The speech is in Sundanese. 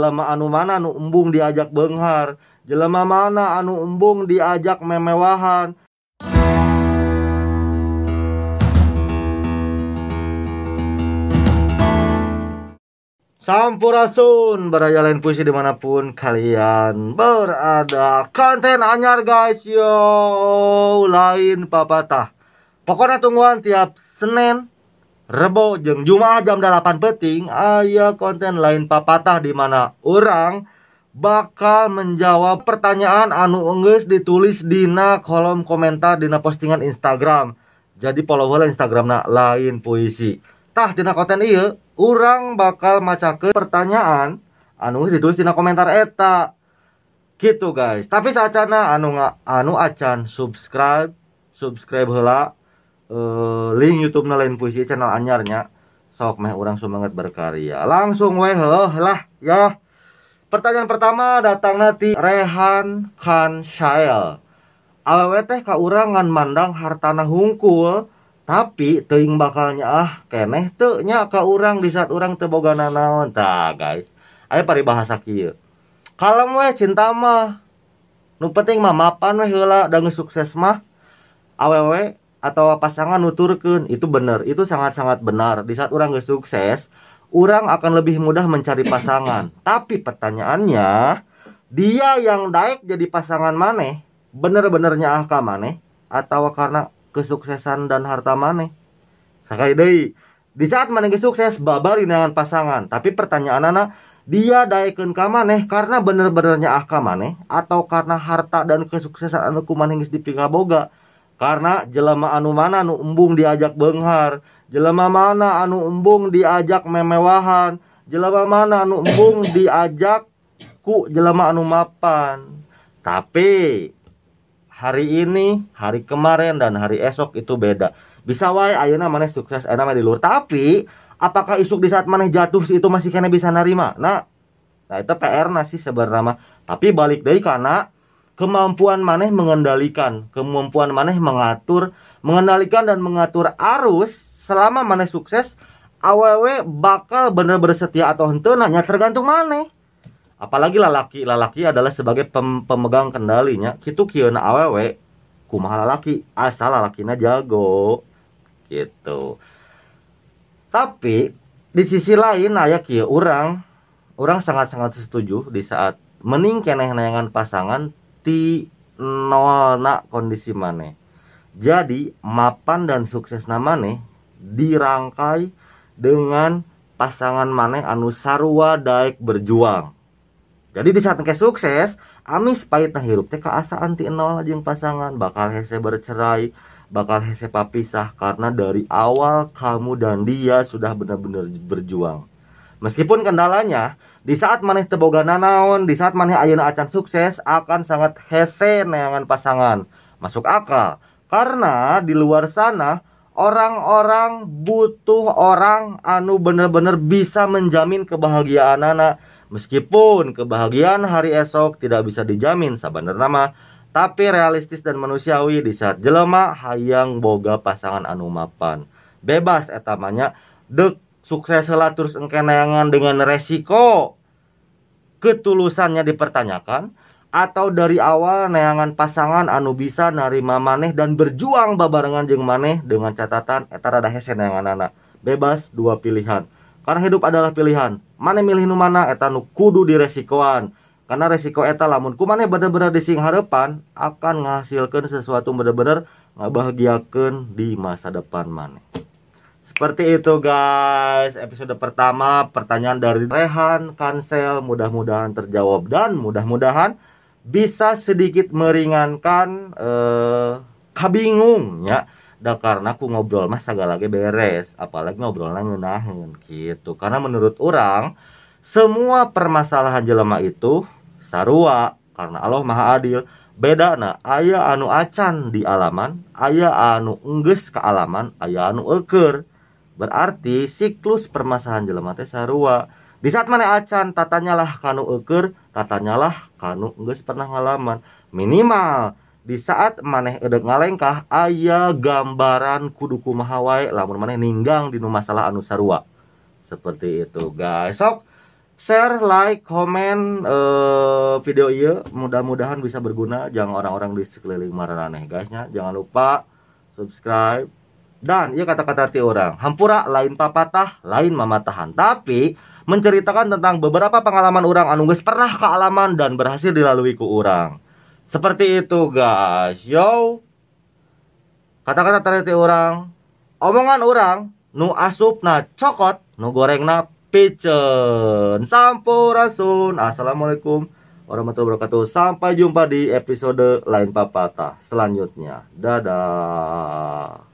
Jelema anu mana anu embung diajak beunghar, jelema mana anu embung diajak memewahan. Sampurasun, baraya lain puisi dimanapun kalian berada. Konten anyar guys, yo lain papatah. Pokoknya tungguan tiap Senin, Rebo jeung Jumaah jam 8 peuting aya konten lain papatah di mana orang bakal menjawab pertanyaan anu enggeus ditulis dina kolom komentar dina postingan Instagram. Jadi follow heula Instagramna lain puisi. Tah dina konten ieu urang bakal macakeun pertanyaan anu geus ditulis dina komentar eta. Gitu guys. Tapi saacana anu acan subscribe, subscribe heula. Link YouTube na lain puisi channel anyarnya. Sok meh urang semangat berkarya. Langsung weh heuh lah ya. Pertanyaan pertama datangna ti Rehan Khan Shael. Awewe teh ka urang ngan mandang hartana hungkul, tapi teuing bakal nyaah keneh teu nya ka urang di saat urang teu boga nanaon. Tah guys, aya paribahasa kieu. Kalem weh cinta mah. Nu penting mah mapan weh heula da geus sukses mah. Awewe atau pasangan nuturkeun itu bener, itu sangat-sangat benar. Di saat orang geus sukses, orang akan lebih mudah mencari pasangan. Tapi pertanyaannya, dia yang daek jadi pasangan maneh, bener-bener nyaah ka maneh atau karena kesuksesan dan harta maneh? Sakali deui, di saat maneh geus sukses babari dengan pasangan, tapi pertanyaanana, dia daekeun ka maneh karena bener-bener nyaah ka maneh atau karena harta dan kesuksesan anu ku maneh geus dipikaboga? Karena jelema anu mana anu embung diajak beunghar, jelema mana anu embung diajak memewahan, jelema mana anu embung diajak ku jelema anu mapan. Tapi hari ini, hari kemarin dan hari esok itu beda. Bisa wae ayeuna maneh sukses, ayeuna mah di luhur. Tapi apakah isuk di saat maneh jatuh itu masih kena bisa narima? Nah itu PR na sih sebenarnya mah. Tapi balik deui kana kemampuan maneh mengendalikan, kemampuan maneh mengatur, mengendalikan dan mengatur arus selama maneh sukses, awewe bakal bener-bener setia atau henteu nya tergantung maneh. Apalagi lalaki, lalaki adalah sebagai pemegang kendalinya. Kitu kieu na awewe kumaha lalaki, asal lalakina jago gitu. Tapi di sisi lain aya kieu urang sangat-sangat setuju di saat mending keneh neangan pasangan ti nolna kondisi maneh. Jadi mapan dan sukses maneh dirangkai dengan pasangan maneh anu sarua daek berjuang. Jadi di saat engke sukses, amis pahitna hirup teh kaasaan ti nol jeung pasangan, bakal hese bercerai, bakal hese papisah karena dari awal kamu dan dia sudah benar-benar berjuang. Meskipun kendalanya di saat maneh teu boga nanaon, di saat maneh ayeuna acan sukses akan sangat hese neangan pasangan. Masuk akal. Karena di luar sana orang-orang butuh orang anu bener-bener bisa menjamin kebahagiaan anak. Meskipun kebahagiaan hari esok tidak bisa dijamin sabenerna mah, tapi realistis dan manusiawi di saat jelema hayang boga pasangan anu mapan. Bebas eta mah nya, deuk sukses heula terus engke neangan dengan resiko ketulusannya dipertanyakan, atau dari awal neangan pasangan anu bisa narima maneh dan berjuang babarengan jeung maneh dengan catatan eta rada hese neanganana. Bebas dua pilihan. Karena hidup adalah pilihan. Maneh milih nu mana eta nu kudu diresikoan. Karena resiko eta lamun ku maneh bener-bener dising hareupan akan ngahasilkeun sesuatu bener-bener ngabahagiakeun di masa depan maneh. Seperti itu guys, episode pertama pertanyaan dari Rehan Kansel mudah-mudahan terjawab dan mudah-mudahan bisa sedikit meringankan kabingungnya. Da karena aku ngobrol mah sagala ge beres, apalagi ngobrolna ngeunaheun gitu. Karena menurut orang semua permasalahan jelema itu sarua karena Allah Maha Adil. Beda na aya anu acan di alaman, aya anu enggeus ka alaman, aya anu eueur. Berarti siklus permasalahan jelema teh sarua. Di saat mana acan tatanyalah kanu eueur, tatanyalah kanu enggeus pernah ngalaman. Minimal di saat maneh edek ngalengkah aya gambaran kudu kumaha wae lamun maneh ninggang dinu masalah anu sarua. Seperti itu guys. Sok Share, like, komen video ieu, mudah-mudahan bisa berguna jang orang-orang di sekeliling maraneh guys nya. Jangan lupa subscribe. Dan ieu kata-kata ti urang, hampura lain papatah, lain mamatahan, tapi menceritakan tentang beberapa pengalaman urang anu geus pernah kaalaman dan berhasil dilalui ku urang. Seperti itu guys. Yo. Kata-kata terakhir ti urang, omongan urang nu asupna cokot, nu gorengna piceun. Sampurasun. Assalamualaikum warahmatullahi wabarakatuh. Sampai jumpa di episode lain papatah selanjutnya. Dadah.